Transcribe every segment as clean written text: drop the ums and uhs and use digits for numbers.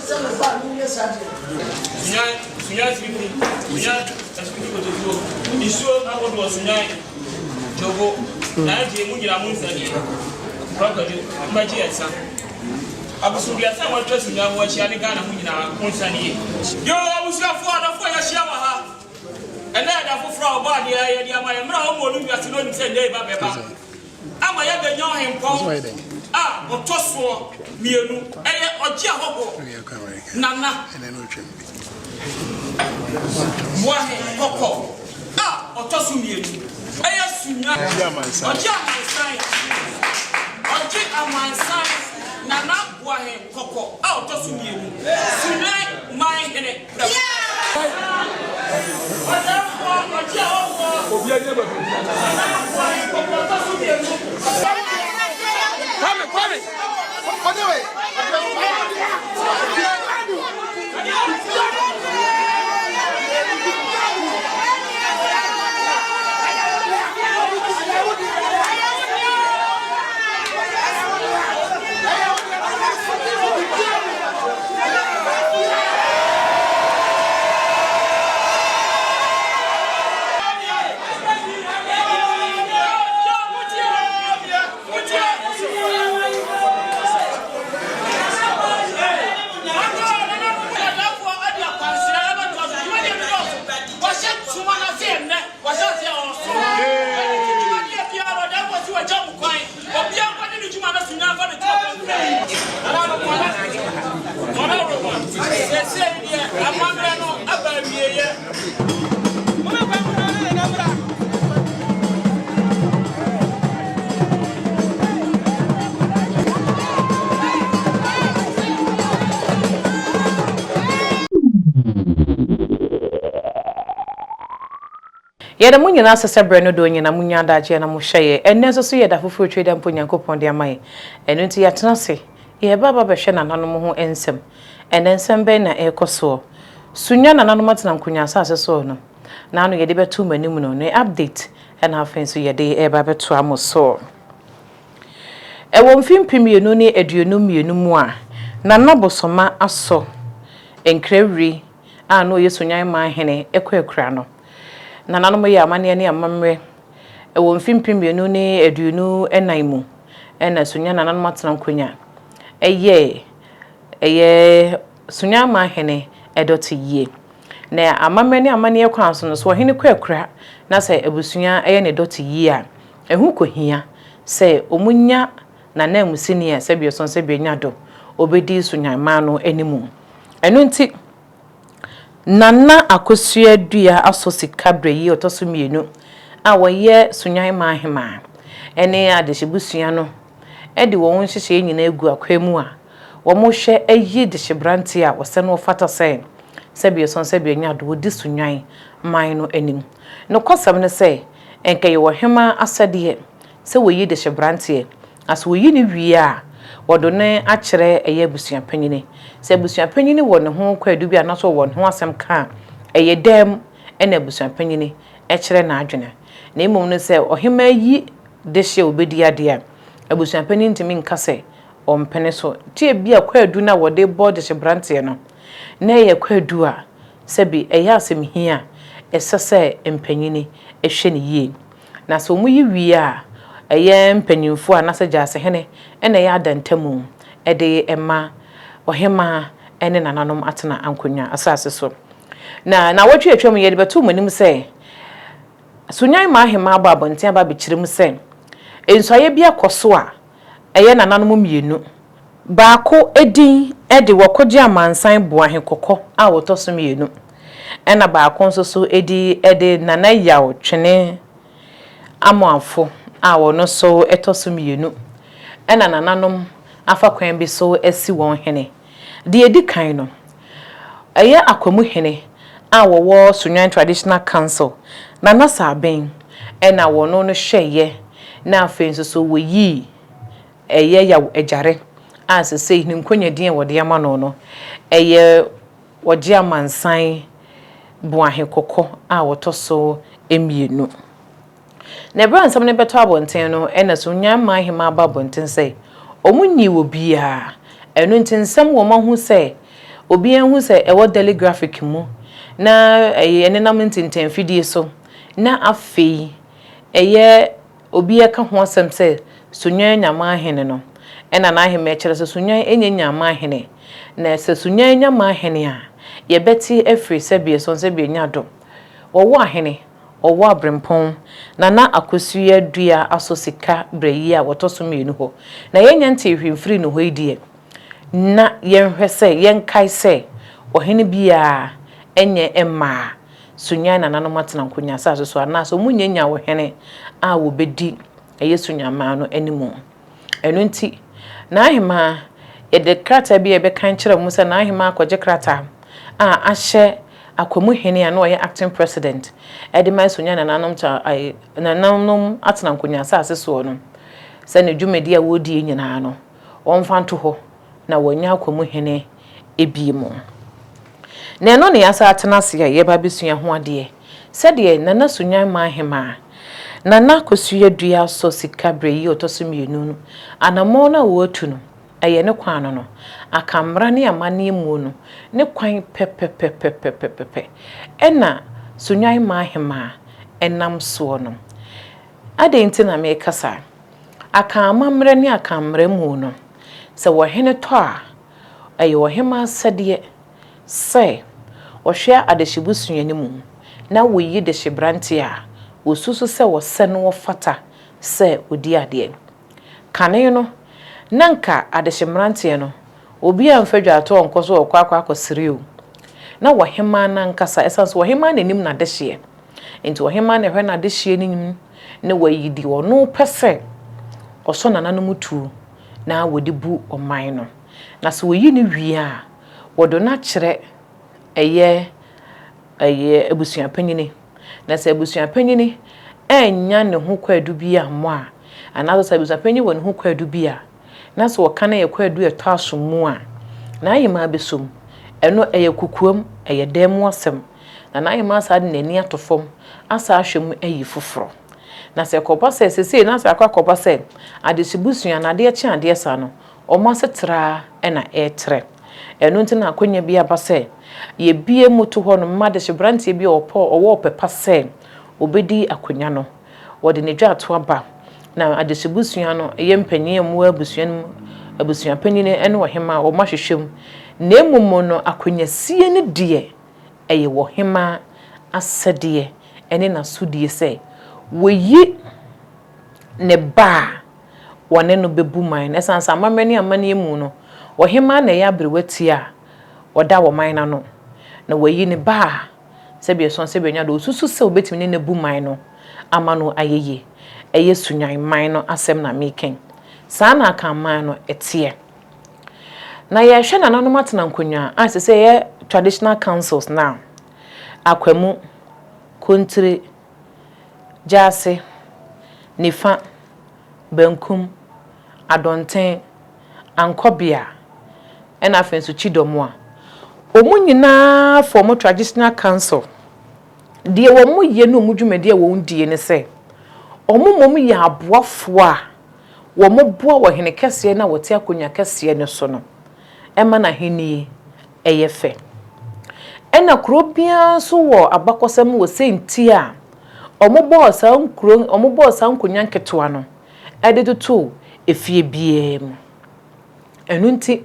Sɛ meba a menyɛ saa deɛ. Sunyan, Sunyan Sirikun, Sunyan Asikuti Kotokuo, Nsuo ahodoɔ Sunyan, Dwogo, Naagye mo nyinaa mo nsa nie. Kura Kwadu, mommɛgye yɛn nsa. Abosom-duasa a moatwa Sunyan ho ahyia ne Ghana mo nyinaa mo nsa nie. Yoo abusuafoɔ, adɔfoɔ a yɛahyia wɔ ha. Ɛnnɛ yɛ da foforɔ a Ɔbɔadeɛ ayɛ de ama yɛn. Mmerɛ a ɔmmɔɔ no wiase no ɔnim sɛ nnɛ yi ba bɛba ama yɛabɛnya ɔhempɔn a ɔtɔ soɔ mmienu. Ɛyɛ ɔgye ahɔhoɔ Nana Boahe Kɔkɔ a ɔtɔ so mmienu. Ɛyɛ Sunya Ɔgye Amansan Ɔgye Amansan Nana Boahe Kɔkɔ a ɔtɔ so mmienu. Sunya Man Hene. Kwame, Kwame, Obiara nkɔgye ne dwuma na sunya mfa ne tiri ɔkɔmfrɛ yi. Nananom mo ana mo ana roma. Seesei deɛ amammerɛ no aba awieeɛ. Yɛda mo nyinaa ase sɛ berɛ no dɔ nyina monya adagyeɛ na mohwɛ yɛ. Ɛnnɛ nso so yɛ da foforɔ twa da mpo Nyankopɔn de ama yɛ. Ɛno nti yɛatena ase, yɛreba aba bɛhwɛ nananom ho nsɛm. Ɛnnɛ nsɛm bɛn na ɛrekɔ soɔ? Sunya nananom atena nkonya asase soɔ no, na ano yɛde bɛto mo anim no, ne update ɛna afei nso yɛde reba abɛtoa mo soɔ. Ɛwɔ mfe 2022 mu a Nana Bosoma Asɔ Nkrawiri a na ɔyɛ Sunyani man hene kɔ akura no. Nananom yɛ amanneɛ ne amammerɛ. Wɔ mfe 2024 mu na Sunyani nananom atena nkonya yɛɛ ɛyɛ Sunyani man hene dɔte yie. Na amammerɛ ne amanneɛ kwan so no, sɛ ɔhene kɔ akura na sɛ abusua yɛ ne dɔte yie a, ɛho kɔhia sɛ wɔnya n'ananmusini a sɛdeɛ ɔsɔn sɛdeɛ ɔnya do ɔbɛdi Sunyani man no anim. Ɛno nti, Nana Akosua Dua asɔ sika berɛ yi ɔtɔ so mmienu a wɔyɛ Sunyani Ahemaa ne adehyebusua no de wɔn nhyehyɛeɛ nyinaa agu akwan mu a wɔhwɛ ayi dehyeberanteɛ a ɔsɛ na ɔfata sɛ sɛdeɛ ɔsɔn sɛdeɛ ɔnya do ɔdi Sunyani man no anim. Nokwasɛm ne sɛ, nka ɛyɛ ɔhemaa asɛdeɛ sɛ wɔyi dehyeberanteɛ Na sɛ wɔyi no wie a, wɔde no akyerɛ ɛyɛ abusuapanyini. Sɛ abusuapanyini wɔ ne ho kwaadu bi anaasɛ ɔwɔ ne ho asɛm ka a, ɛyɛ dɛn mu na abusuapanyini kyerɛ n'adwene? Na mmom no sɛ ɔhemmaa yi dehye a ɔbɛdi adeɛ a, abusuapanyini ntumi nka sɛ ɔmpene so. Nti ebia kwaadu no a wɔde bɔ dehyeberanteɛ no, na ɛyɛ kwaadu a sɛbi ɛyɛ asɛm hia a ɛsɛ sɛ mpanyini hwɛ no yie. Na sɛ wɔyi wie a, ɛyɛ mpanyimfoɔ anaasɛ gyasehene na ɛyɛ adantamu de ma ɔhemmaa ne nananom atena ankonwa asase so. Na nnawɔtwe a atwam yi, yɛde bɛtoo mo anim sɛ Sunyani Maahemaa abɔ abɔnten aba abɛkyerɛ mu sɛ nsuaeɛ bi akɔ so a ɛyɛ nananom mmienu. Baako din de Wɔkogye Amansan Boahe Kɔkɔ a ɔtɔ so mmienu, ɛna baako nso so din de Nana Yaw Twene Amoafo a ɔno nso tɔ so mmienu, ɛna nananom afa kwan bi so asi wɔn hene. Deɛ ɛdi kan no, ɛyɛ Akwamu hene a wɔwɔ Sunyani Traditional Council, Nana Saaben, ɛna wɔno no hwɛeɛ na afei nso so wɔyii ɛyɛ Yaw Agyare a sesei ne nkonya din a wɔde ama no no ɛyɛ Wɔgye Amansan Boahe Kɔkɔ a wɔtɔ so mmienu. Na ɛberɛ a nsɛm no bɛtɔ abɔnten no ɛna Sunyani Ahemaa ba abɔnten sɛ wɔn nyii obiara, ɛno nti nsɛm wɔn ahu sɛ. Obiara hu sɛ ɛwɔ Daily Graphic mu na ɛyɛ ɛnenam ntintanfidie so na afei ɛyɛ obiara ka ho asɛm sɛ Sunyani Nyamahene no ɛna n'ahemmaa kyerɛ sɛ Sunyani ɛnyɛ Nyamahene na sɛ Sunyani Nyamahene a yɛbɛte afiri sɛbeɛ so sɛbeɛ nya do. Wɔwɔ ahene, wɔwɔ aberempɔn, Nana Akosua Dua asɔ sika berɛ yi a wɔtɔ so mmienu hɔ na yɛnya ntee hwee mfiri ne hɔ yi deɛ na yɛnhwɛ sɛ yɛnkae sɛ ɔhene biara ɛnyɛ mmaa Sunyani nananom atena nkonnwa asase so anaasɛ wɔn nyɛ nya ɔhene a wɔbɛdi ɛyɛ Sunyaman no anim. Ɛno nti, n'ahemaa, yɛde krataa bi a yɛbɛkan kyerɛ mo sɛ n'ahemaa akɔgye krataa a ahyɛ Akwamuhene a na ɔyɛ acting president ɛde ma Sunyani nananom nananom atena nkonnwa asase soɔ no sɛ ne dwumadi a wɔredie nyinaa no wɔmfa nto hɔ na wɔnyɛ Akwamuhene ebie mu. Na ɛno ne yɛasa atena ase a yɛba abɛsua ho adeɛ sɛdeɛ Nana Sunyani Manhemaa Nana Akosua Dua asɔ sika berɛ yi ɔtɔ so mmienu no anammɔn no a wɔatu no ɛyɛ ne kwan no no aka mmara ne amanneɛ mu no ne kwan pɛpɛpɛpɛpɛpɛ ɛna Sunyani Manhemaa ɛnam soɔ no. Adɛn nti na meka saa? Aka amammerɛ ne aka mmara mu no, sɛ wɔhene tɔ a, ɛyɛ ɔhemaa asɛdeɛ sɛ ɔhwɛ adehyebusua no mu na wɔyi dehyeberanteɛ a wɔsusu sɛ wɔsɛ no wɔfata sɛ ɔdi adeɛ. Kane no, na nka adehyemmeranteɛ no, obi amfa dwaatoɔ nkɔ so ɔkɔ akɔ akɔsere o. Na wɔhemaa no ankasa, ɛsiane sɛ wɔhemaa n'anim n'adehyeɛ. Nti ɔhemaa na ɛhwɛ n'adehyeɛ no mu na wayi deɛ ɔno pɛ sɛ ɔsɔ nananom tuo na wɔde bu ɔman no. Na sɛ wɔyi no wie a, wɔde no akyerɛ ɛyɛ ɛyɛ abusuapanyini. Na sɛ abusuapanyini ɛnnya ne ho kwaadu bi ammɔ a, anaasɛ sɛ abusuapanyin wɔ ne ho kwaadu bi a, na sɛ wɔka no yɛ kwaadu a ɛtɔ aso mu a, n'ahemaa bɛsom. Ɛno ɛyɛ kokoam, ɛyɛ dan mu asɛm. Na n'ahemaa saa de n'ani ato fam asa ahwɛ mu ayi foforɔ. Na sɛ ɛkɔba sɛ sesei na sɛ akɔ akɔba sɛ adehyebusua na adeɛ kye adeɛ saa no, wɔn asetraa na ɛretrɛ. Ɛno nti na akonnwa bi aba sɛ yɛbie mu to hɔ no ma adehyeberanteɛ bi a ɔpɔ ɔwɔ ɔpɛ pa sɛ ɔbɛdi akonnwa no. Wɔde ne dwaato aba na adehyebusua no ɛyɛ mpanyin a wɔwɔ abusua no mu, abusuapanyin ne ɔhemaa wɔn ahwehwɛ mu. Na mmom no akonnwasie no deɛ ɛyɛ ɔhemaa asɛdeɛ ne n'asodie sɛ wɔyi ne ba a wɔne no bɛbu man no. Ɛsiane sɛ amammerɛ ne amanneɛ mu no, ɔhemaa na ɛyɛ aberewa a ɔda ɔman no ano. Na wɔayi ne ba a sɛbi ɛsɔn sɛbi ɛnya do osusu sɛ obetumi ne no abu man no ama no ayɛ yie. Ɛyɛ Sunyani man no asɛm na meka. Saa na Akan man no ɛteɛ. Na yɛhwɛ nananom atena nkonnwa a sɛ sɛ ɛyɛ traditional councils now. Akwamu, Kontire, Gyaase, Nifa, Bankum, Adɔnten, Ankɔbea, ɛna afei nso Kyidɔm a wɔn nyinaa form traditional council. Deɛ wɔn yɛ ne wɔn dwumadi a wɔn die ne sɛ, wɔn mmom yɛ aboafoɔ a wɔn boa ɔhene kɛseɛ no a wɔte akonnwa kɛseɛ no so no ɛma n'ahenni ɛyɛ fɛ. Ɛna kuro biara nso wɔ abakɔsɛm wɔ sɛnti a wɔn bɔɔ saa nkuro wɔn bɔɔ saa nkonnwa nketewa no ɛde toto efie biara mu. Ɛno nti,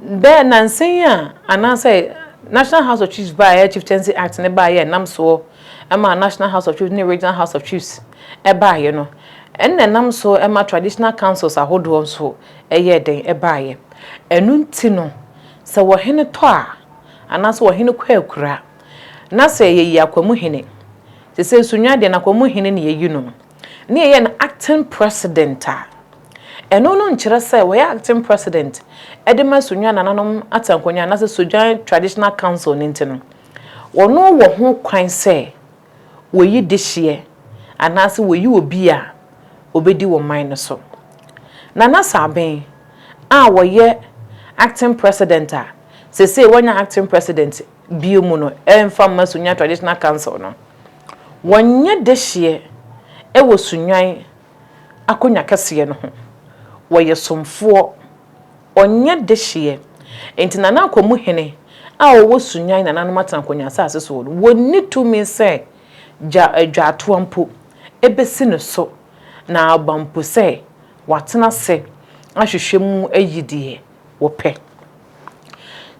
bɛɛ nansa yi a anaasɛ National House of Chiefs baeɛ, Chieftaincy Act ne baeɛ ɛnam soɔ ɛma National House of Chiefs ne Regional House of Chiefs ɛbaeɛ no, ɛnna ɛnam so ɛma traditional councils ahodoɔ nso ɛyɛɛ den ɛbaeɛ. Ɛno nti no, sɛ wɔhene tɔ a anaasɛ wɔhene kɔ akura na sɛ yɛyi akwamuhene, te sɛ Sunyani deɛ n'akwamuhene ne yɛyi no no, ne yɛyɛ no acting president a, ɛno no nkyerɛ sɛ wɔyɛ acting president ɛde ma Sunyani nananom atena nkonnwa anaasɛ Sunyani Traditional Council ne nti no, wɔno wɔ ho kwan sɛ wɔyi dehyeɛ anaasɛ wɔyi obi a obɛdi wɔ man no so. Nana Saben a wɔyɛ acting president a sesei wɔnya acting president bio mu no ɛmfa mma Sunyani Traditional Council no, wɔnyɛ dehyeɛ ɛwɔ Sunyani akonnwa kɛseɛ no ho. Wɔyɛ somfoɔ, ɔnyɛ dehyeɛ. Enti Nana Akwamuhene a ɔwɔ Sunyani nananom atenankonnwa asase soɔ no, wɔnni tumi sɛ gya dwaatoa mpo bɛsi ne so na aba mpo sɛ watena ase ahwehwɛ mu ayi deɛ wɔpɛ.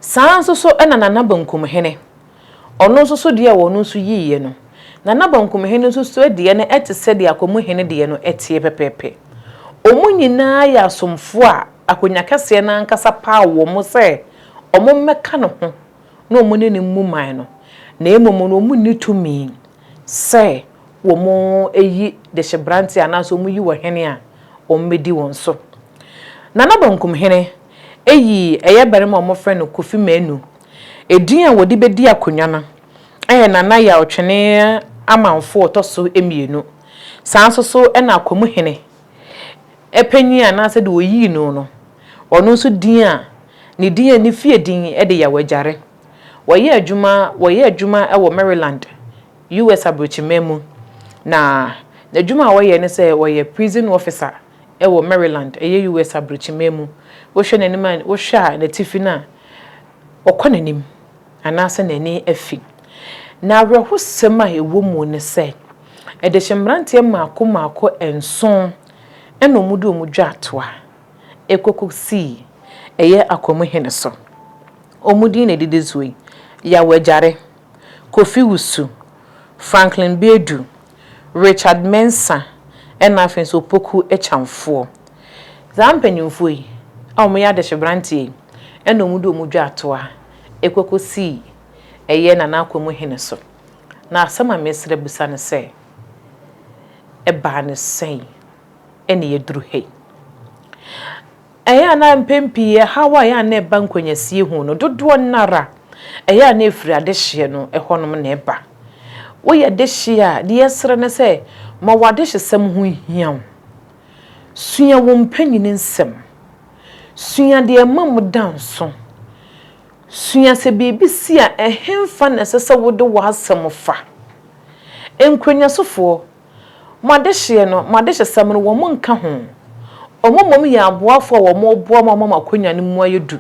Saa ara nso so na Nana Bankumhene, ɔno nso so deɛ a ɔno nso yiiɛ no, Nana Bankumhene nso so deɛ no te sɛ deɛ Akwamuhene deɛ no teɛ pɛpɛɛpɛ. Wɔn nyinaa yɛ asomfoɔ a akonnwa kɛseɛ no ankasa paw wɔn sɛ wɔmmɛka ne ho na wɔne no mmu man no, na mmom no wɔnni tumi sɛ wɔyi dehyeberanteɛ anaasɛ wɔyi ɔhene a wɔmmɛdi wɔn so. Nana Bankumhene yii ɛyɛ barima a wɔfrɛ no Kofi Manu. Edin a wɔde bɛdi akonnwa no yɛ Nana Yaw Twene Amanfoɔ ɔtɔ so mmienu. Saa nso so na Akwamuhene panyin anaasɛ deɛ ɔyii no no, ɔno nso din a, ne din a ne fie din de Yaw Agyare. Wɔyɛ adwuma wɔyɛ adwuma wɔ Maryland, US. aburokyiman mu. Na n'adwuma a ɔyɛ ne sɛ ɔyɛ prison officer wɔ Maryland, ɛyɛ US. aburokyiman mu. Wohwɛ n'anim a, wohwɛ a n'atifi no a, ɔkɔ n'anim anaasɛ n'ani afi. Na awerɛhosɛm a ɛwɔ mu ne sɛ, ɛdehye mmeranteɛ mmaako mmaako nson na wɔde wɔn dwaatoa kɔkɔsii ɛyɛ Akwamuhene so. Wɔn din na ɛdidi soɔ yi, Yaw Agyare, Kofi Wusu, Franklin Beadu, Richard Mensah ɛna afei nso Opoku Akyamfoɔ. Saa mpanyinfoɔ yi a wɔyɛ adehyeberanteɛ yi ɛna wɔde wɔn dwaatoa ɛkɔkɔsii ɛyɛ Nana Akwamu hene so. Na asɛm a mesrɛ bisa ne sɛ, ɛbaa ne sɛn ɛna yɛduru ha yi? Ɛyɛ a na mpɛn pii ɛhaw a ɛyɛ a na ɛba nkwanyasie ho no, dodoɔ no ara, ɛyɛ a na ɛfiri adehyeɛ no hɔnom na ɛba. Woyɛ dehyeɛ a, deɛ yɛsrɛ ne sɛ, ma w'adehyesɛm ho nhia wo. Sua wo mpanyini nsɛm. Sua deɛ ɛma mo da nso. Sua sɛ biribi si a, ɛhefa na ɛsɛ sɛ wode w'asɛm fa. Nkwanyasofoɔ, Mo adehyeɛ no, mo adehyesɛm no, wɔn nka ho. Wɔn mmom yɛ aboafoɔ a wɔreboa mo ama mo akonnwa no mu ayɛ du.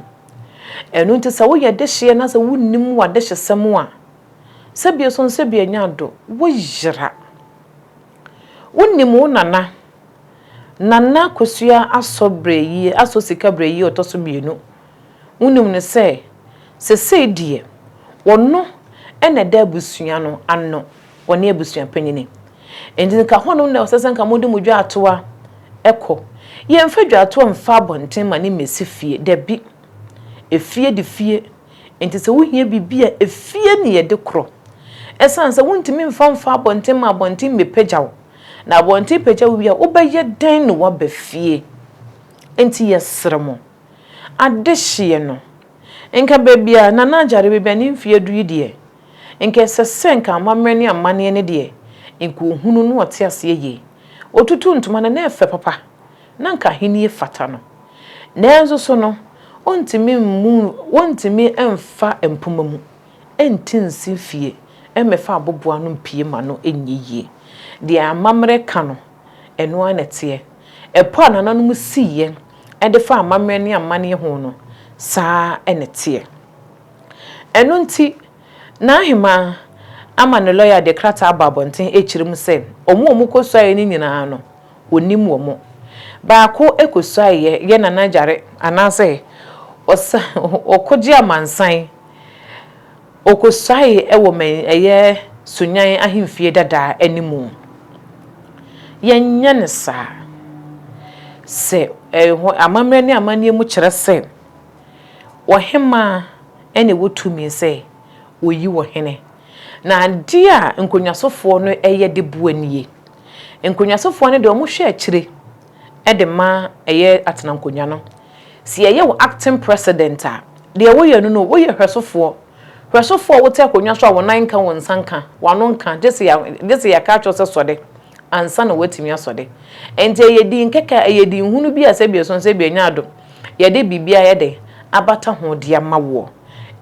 Ɛno nti sɛ woyɛ dehyeɛ na sɛ wonnim w'adehyesɛm a, sɛbio so nsɛbio anya ado, woyera. Wonim wo nana, Nana Akosua Asɔ Brɛyie, Asɔ Sika Brɛyie ɔtɔ so mmienu. Wonim no sɛ, sesei deɛ, ɔno na ɛda abusua no ano. Wɔne abusua panyin. Enti nka hɔnom na ɛsɛ sɛ nka mode mo dwaatoa kɔ. Yɛmfa dwaatoa mfa abɔnten ma no mmɛsi fie. Dabi. Efie de fie. Enti sɛ wohia biribi a, efie na yɛde korɔ. Ɛsiane sɛ wontumi mfa mfa abɔnten ma abɔnten mmɛpagya wo. Na abɔnten pagya wo wie a, wobɛyɛ dɛn na woaba fie? Enti yɛsrɛ mo, adehyeɛ no, nka baabi a Nana Agyare, baabi a ne mfeɛ adu yi deɛ, Nka ɛsɛ sɛ nka amammerɛ ne amanneɛ no deɛ, nka ɔhunu na ɔte aseɛ yie. Ɔtutu ntoma no, na ɛfɛ papa. Na nka ahennie fata no. Nanso so no, ɔntumi mmu, ɔntumi mfa mpoma mu nti nsi fie mmɛfa aboboano mpue ma no nyɛ yie. Deɛ amammerɛ ka no, ɛno ara na ɛteɛ. Ɛpɔ a nananom siiɛ de fa amammerɛ ne amanneɛ ho no, saa ara na ɛteɛ. Ɛno nti, n'ahemaa ama ne lɔya de krataa aba abɔnten rekyerɛ mu sɛ wɔn a wɔkɔsuaeɛ no nyinaa no, ɔnim wɔn. Baako kɔsuaeɛ yɛ Nana Agyare anaasɛ ɔsa ɔkɔgye amansan. Ɔkɔsuaeɛ wɔ mɛn ɛyɛ Sunyani ahemfie dada anim. Yɛnyɛ no saa. Sɛ ɛhɔ amammerɛ ne amanneɛ mu kyerɛ sɛ Ɔhemmaa na ɛwɔ tumi sɛ ɔyi ɔhene. Na adeɛ a nkonnwasofoɔ no yɛ de boa nie. Nkonnwasofoɔ no deɛ wɔhwɛ akyire de ma ɛyɛ atenankonnwa no. Sɛ yɛyɛ wo acting president a, deɛ woyɛ no no, woyɛ hwɛsofoɔ. Hwɛsofoɔ a wote akonnwa so a wo nan nka, wo nsa nka, w'ano nka, gye sɛ yɛaka akyerɛ wo sɛ sɔre ansa na woatumi asɔre. Enti ɛyɛ din kɛkɛ, ɛyɛ din hunu bi a sɛbi ɛso sɛbi ɛnyɛ adom. Yɛde biribi ayɛ dɛn abata ho de ama woɔ.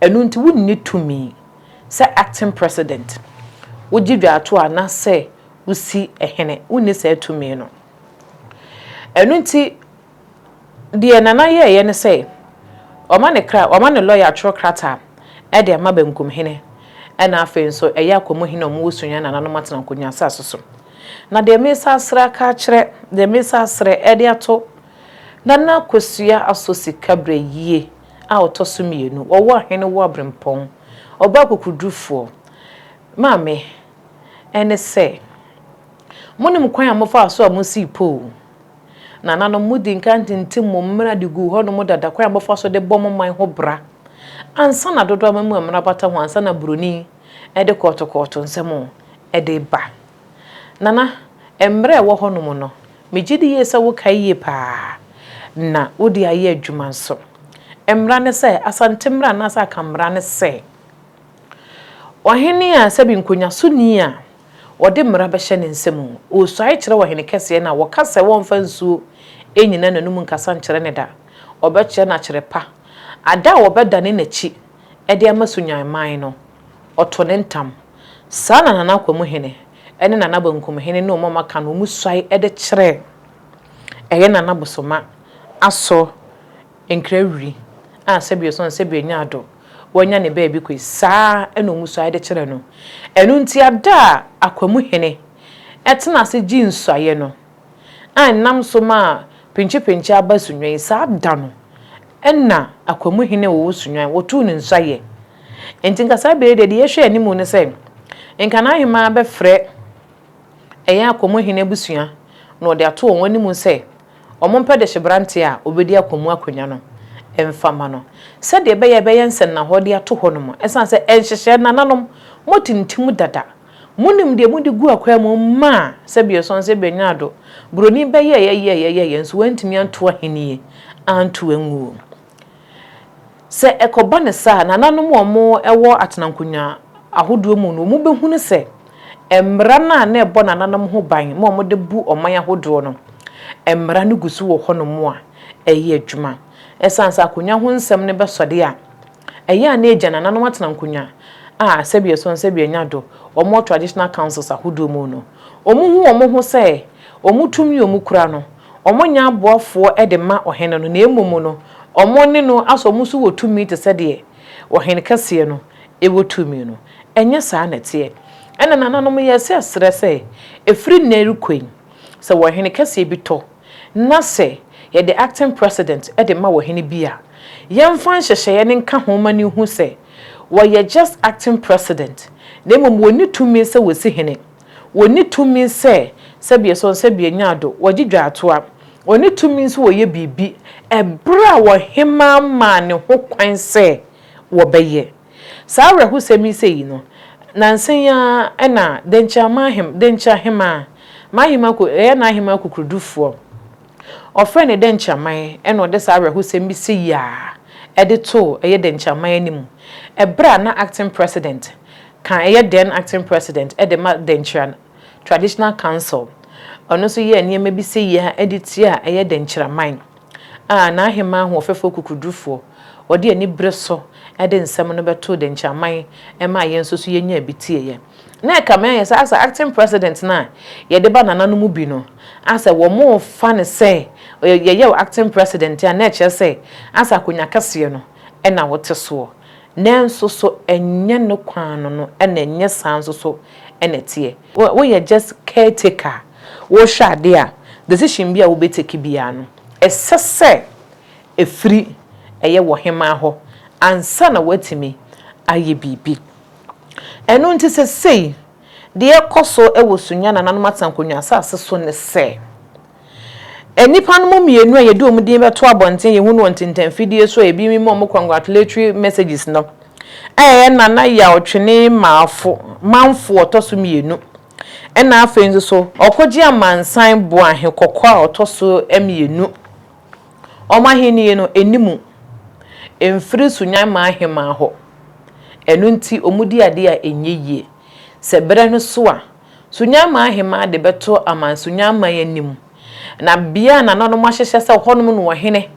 Ɛno nti wonni tumi sɛ acting president, wogye dwaatoa anaasɛ wosi hene, wonni saa tumi no. Ɛno nti deɛ Nana yɛeɛ ne sɛ, Wama ne kra, wama ne lɔya atwerɛ krataa de ama Bankumhene, ɛna afei nso ɛyɛ Akwamuhene a wɔwɔ Sunyani nananom atena nkonnwa asase so. Na deɛ meresa asrɛ aka akyerɛ, deɛ meresa asrɛ de ato Nana Akosua Aso Sikabrɛ yie a ɔtɔ so mmienu, ɔwɔ ahene wɔ Aberempɔn, ɔbaa kokodurufoɔ, Maame, ɛne sɛ, monim kwan a mofaa so a mosii poo? Nananom, modii nkan tintim mo mmara de guu hɔnom dada, kwan a mofa so de bɔ mo man ho bra ansa na dodoɔ ama mu mmara bata ho ansa na buroni de kɔɔtokɔɔto nsɛm de reba. Nana, mmara a ɛwɔ hɔnom no, megye di yie sɛ wokae yie pa ara, na wode ayɛ adwuma nso. Mmara ne sɛ, Asante mmara anaasɛ Akan mmara ne sɛ, Ɔhene a sɛbi nkonyasoni a wɔde mmara bɛhyɛ ne nsa mu, ɔresuae kyerɛ ɔhene kɛseɛ no a wɔka sɛ wɔmfa nsuo nnyina n'anom nkasa nkyerɛ no da, ɔbɛkyerɛ no akyerɛ pa. Ada a wɔbɛdane n'akyi de ama Sunyani man no, ɔto ne ntam. Saa na Nana Akwamu hene ne Nana Bankum hene ne wɔn a wɔaka no wɔsuae de kyerɛɛ ɛyɛ Nana Bosoma Asɔ Nkrawiri a sɛbi ɔsɔn sɛbi ɔnya ado, wanya ne baabi kɔ yi, saa ara na wɔsuae de kyerɛɛ no. Ɛno nti ada a Akwamu hene tena ase gyee nsuaeɛ no, a ɛnam so maa pinkyepinkye aba Sunyani, saa da no na Akwamu hene a ɔwɔ Sunyani, wɔtoo no nsuaeɛ. Enti nka saa berɛ yi deɛ, deɛ yɛhwɛ anim ne sɛ, nka n'ahemaa bɛfrɛ ɛyɛ Akwamu hene abusua na ɔde ato wɔn anim sɛ wɔmpɛ dehyeberanteɛ a ɔbɛdi Akwamu akonnwa no mfa mma no, sɛdeɛ ɛbɛyɛ a ɛbɛyɛ nsɛnnahɔ de ato hɔnom, ɛsiane sɛ nhyehyɛɛ nananom moatintim dada. Monim deɛ mode gu akwan mu maa sɛbi ɛsɔn sɛbi ɛnyɛ ado, buroni bɛyɛeɛ yɛeɛ yɛeɛ nso wantumi anto ahennie anto anguo. Sɛ ɛkɔba no saa a, nananom a wɔwɔ atenankonnwa ahodoɔ mu no, wɔbɛhunu sɛ mmara no a na ɛbɔ nananom ho ban ma wɔde bu ɔman ahodoɔ no, mmara no gu so wɔ hɔnom a ɛyɛ adwuma. Ɛsiane sɛ akonnwa ho nsɛm no bɛsɔ de a, ɛyɛ a na agya nananom atena nkonnwa a sɛbi ɛsɔn sɛbi ɛnya do, wɔwɔ traditional councils ahodoɔ mu no, wɔhu wɔn ho sɛ wɔn tumi a wɔkura no, wɔnyɛ aboafoɔ de ma ɔhene no, na mmom no, wɔne no asɔ wɔn so wɔ tumi te sɛ deɛ ɔhene kɛseɛ no wɔ tumi no. Ɛnyɛ saa na ɛteɛ. Ɛna nananom yɛsɛ srɛ sɛ, ɛfiri nnɛ rekɔ yi, sɛ ɔhene kɛseɛ bi tɔ na sɛ yɛde acting president de ma ɔhene bi a, yɛmfa nhyehyɛeɛ no nka ho ma no nhu sɛ wɔyɛ just acting president, na mmom wɔnni tumi sɛ wɔsi hene, wɔnni tumi sɛ sɛbi ɛsɔn sɛbi ɛnya ado, wɔgye dwaatoa, wɔnni tumi nso wɔyɛ biribi ɛberɛ a ɔhemaa maa ne ho kwan sɛ wɔbɛyɛ. Saa awerɛhosɛm yi sei no, nansa yi ara na Denkyira Mahem, Denkyira Hemaa, Mahema ko, ɛyɛ n'ahemaa kukurudufoɔ, ɔfrɛɛ ne Dɛnkyiraman na ɔde saa awerɛhosɛm bi sei yi ara de too ɛyɛ Dɛnkyiraman anim ɛberɛ a na acting president ka ɛyɛ then acting president de ma Dɛnkyira Traditional Council, ɔno nso yɛɛ nneɛma bi sei yi ara de tiaa ɛyɛ Dɛnkyiraman. a n'ahemmaa ahoɔfɛfoɔ kukudurufoɔ, ɔde anibere so de nsɛm no bɛtoo dɛnkyɛmman maa yɛn nso so yɛnyaa bi tieeɛ. Na ɛkame ayɛ sɛ asɛ acting president no a yɛde ba nana no mu bi no, asɛ wɔrefa no sɛ yɛyɛ wo acting president a na ɛkyerɛ sɛ asɛ akonnwa kɛseɛ no na wote soɔ. Nanso so ɛnyɛ ne kwan no no na ɛnyɛ saa nso so na ɛteɛ. Woyɛ just caretaker a wohwɛ adeɛ a, decision bi a wobɛ take biara no, ɛsɛ sɛ ɛfiri ɛyɛ wɔ hemaa hɔ ansa na woatumi ayɛ biribi. Ɛno nti sɛsei deɛ ɛkɔ so wɔ Sunya Nananom Atenankonnwa asase so ne sɛ, nnipa no mu mmienu a yɛde wɔn din bɛto abɔnten, yɛhu no wɔ ntentanfidie so a ebi ma wɔn congratulatory messages no, ɛyɛ Nana Yaw Twene Maafo, Manfo ɔtɔ so mmienu Ɛnna afei nso so, ɔkɔgye amansan boahe kɔkɔɔ a ɔtɔ so mmienu. Wɔn ahennie no, ɛnni mu. Ɛmfiri Sunyani ahemmaa hɔ. Ɛno nti wɔdi adeɛ a ɛnyɛ yie. Sɛ berɛ no so a, Sunyani ahemmaa de bɛto aman Sunyani anim. Na bea a nananom ahyehyɛ sɛ hɔnom na ɔhene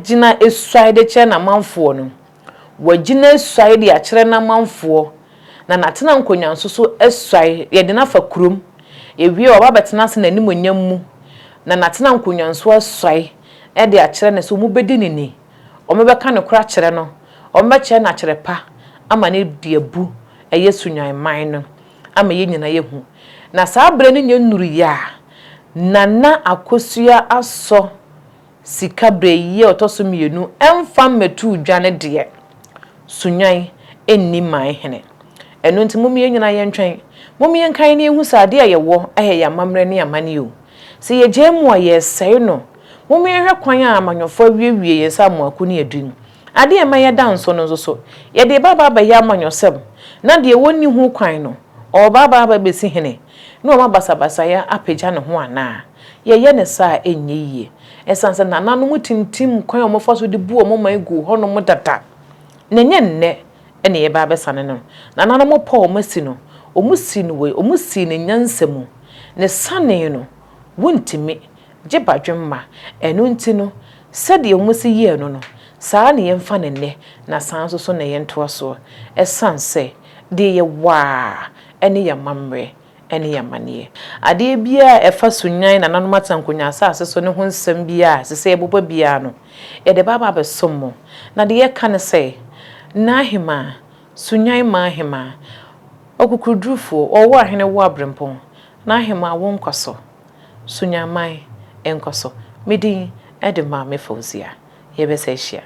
gyina suae de kyerɛ n'amanfoɔ no, Wagyina asuae de akyerɛ n'amanfoɔ, na n'atena nkonnwa nso so asuae, yɛde no afa kurom. Yɛwie a, waba abɛtena ase n'animuonyam mu, na n'atena nkonnwa nso asuae de akyerɛ no sɛ wɔbɛdi no ni. Wɔbɛka nokorɛ akyerɛ no, wɔbɛkyerɛ no akyerɛ pa ama no de abu ɛyɛ Sunyani man no ama yɛn nyinaa yɛahu. Na saa berɛ no nyɛ nnuruiɛ a Nana Akosua asɔ sika berɛ yi a ɔtɔ so mmienu mfa mmɛtoo dwa no deɛ, Sunyani nni man hene. Ɛno nti mom yɛn nyinaa yɛntwɛn. Mom yɛnkae na yɛnhu sɛ adeɛ a yɛwɔ yɛ yɛn amammerɛ ne amanneɛ o. Sɛ yɛgyae mu a, yɛresɛe no. Mom yɛnhwɛ kwan a amanyɔfoɔ awiewie yɛn sɛ amoako ne adwin. Adeɛ a ɛma yɛda nso no nso so, yɛde reba aba abɛyɛ amanyɔsɛm, na deɛ wɔnni ho kwan no, ɔreba aba abɛsi hene, na wama basabasayɛ apagya ne ho anaa? Yɛyɛ no saa a, ɛnyɛ yie. Ɛsiane sɛ nananom tintim kwan a wɔfa so de bu wɔn man guu hɔnom dada, na ɛnyɛ nnɛ na yɛreba abɛsane no. Nananom pɔ a wɔasi no, wɔsii no wei, wɔsii no nyansa mu. Ne sanee no, wontumi, gye badwemma. Ɛno nti no, sɛdeɛ wɔsi yɛɛ no no, saa ara na yɛmfa no nnɛ, na saa ara nso so na yɛntoa soɔ, ɛsiane sɛ deɛ yɛwɔ ara ne yɛn amammerɛ ne yɛn amanneɛ. Adeɛ biara a ɛfa Sunyani nananom atenankonnwa asase so no ho nsɛm biara a ɛsɛ sɛ yɛbobɔ biara no, yɛde ba aba abɛsom mo. Na deɛ yɛka ne sɛ, N'ahemaa, Sunyani Maahemaa, Ɔkokoɔdurufoɔ, ɔwɔ ahene wo aberempɔn, N'ahemaa wo nkwa so, Sunyaman nkɔ so. Me din de Maame Fauzia. Yɛbɛsan ahyia.